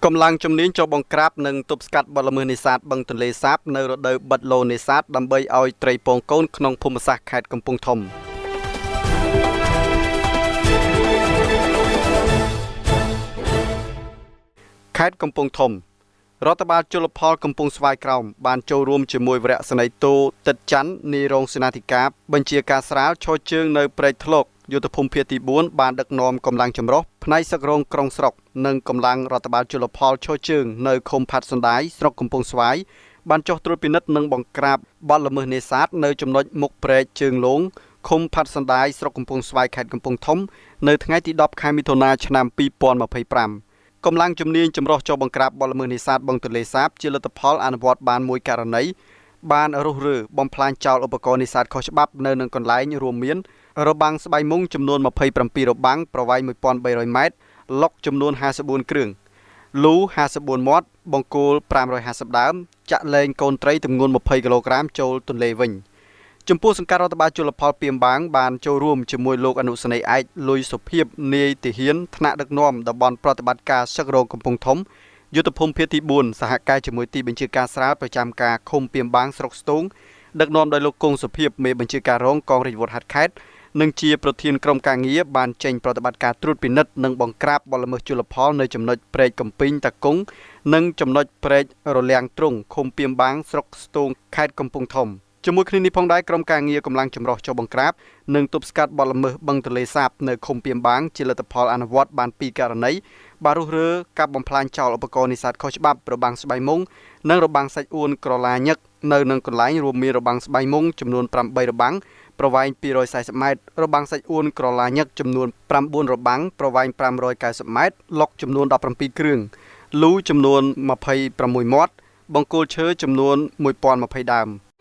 កម្លាំងជំនាញចុះបង្ក្រាបនិងទប់ស្កាត់បទល្មើសនេសាទបឹងទន្លេសាបនៅរដូវបិទឡូនេសាទដើម្បីឲ្យត្រីពងកូនក្នុងភូមិសាស្ត្រខេត្តកំពង់ធំខេត្តកំពង់ធំរដ្ឋបាលជលផលកំពង់ស្វាយក្រោមបានចូលរួមជាមួយវរៈសេនីយ៍ទោតិតច័ន្ទនាយរងសេនាធិការបញ្ជាការស្រាលឈរជើងនៅព្រែកធ្លកយុទ្ធភូមិភាគទី4បានដឹកនាំកម្លាំងចម្រុះផ្នែកសឹករងក្រុងស្រុកនិងកម្លាំងរដ្ឋបាលជលផលឈរជើងនៅឃុំផាត់សណ្ដាយស្រុកកំពង់ស្វាយបានចុះត្រួតពិនិត្យនិងបង្ក្រាបបទល្មើសនេសាទនៅចំណុចមុខព្រែកជើងលងឃុំផាត់សណ្ដាយស្រុកកំពង់ស្វាយខេត្តកំពង់ធំនៅថ្ងៃទី10ខែមិថុនាឆ្នាំ2025កម្លាំងជំនាញចម្រុះចុះបង្ក្រាបបទល្មើសនេសាទបឹងទន្លេសាបជាលទ្ធផលអនុវត្តបានមួយករណីបានរុះរើបំផ្លាញចោលឧបករណ៍នេសាទខុសច្បាប់នៅនឹងកន្លែងរួមមានរបាំងស្បៃមុងចំនួន27របាំងប្រវែង1300ម៉ែត្រឡុកចំនួន54គ្រឿងលូ54មាត់បង្គោល550ដើមចាក់លែងកូនត្រីទម្ងន់20គីឡូក្រាមចូលទន្លេវិញចំពោះសង្កាត់រដ្ឋបាលជលផលពីមបាងបានចូលរួមជាមួយលោកអនុសេនីយ៍ឯកលុយសុភាពនាយទាហានថ្នាក់ដឹកនាំតំបន់ប្រតិបត្តិការសឹករងកំពង់ធំយុទ្ធភូមិភាគទី4សហការជាមួយទីបញ្ជាការស្រាលប្រចាំការឃុំពីមបាងស្រុកស្ទូងដឹកនាំដោយលោកគង់សុភាពមេបញ្ជាការរងកងរាជអាវុធហត្ថខេត្តនិងជាប្រធានក្រុមការងារបានចេញប្រតិបត្តិការត្រួតពិនិត្យនិងបង្ក្រាបបទល្មើសជលផលនៅចំណុចព្រែកកំពីងតាគង់និងចំណុចព្រែករលាំងទ្រង់ឃុំពីមបាងស្រុកស្ទូងខេត្តកំពង់ធំជាមួយគ្នានេះផងដែរក្រុមការងារកម្លាំងចម្រុះចុះបង្ក្រាបនិងទប់ស្កាត់បទល្មើសបឹងទន្លេសាបនៅឃុំពីមបាងជាលទ្ធផលអនុវត្តបាន2ករណីបានរុះរើកាប់បំផ្លាញចោលឧបករណ៍នេសាទខុសច្បាប់របាំងស្បៃមុងនិងរបាំងសាច់អួនក្រឡាញឹកនៅនឹងកន្លែងរួមមានរបាំងស្បៃមុងចំនួន8របាំងប្រវែង240ម៉ែត្ររបាំងសាច់អួនក្រឡាញឹកចំនួន9របាំងប្រវែង590ម៉ែត្រឡុកចំនួន17គ្រឿងលូចំនួន26មាត់បង្គោលឈើចំនួន1020ដើម។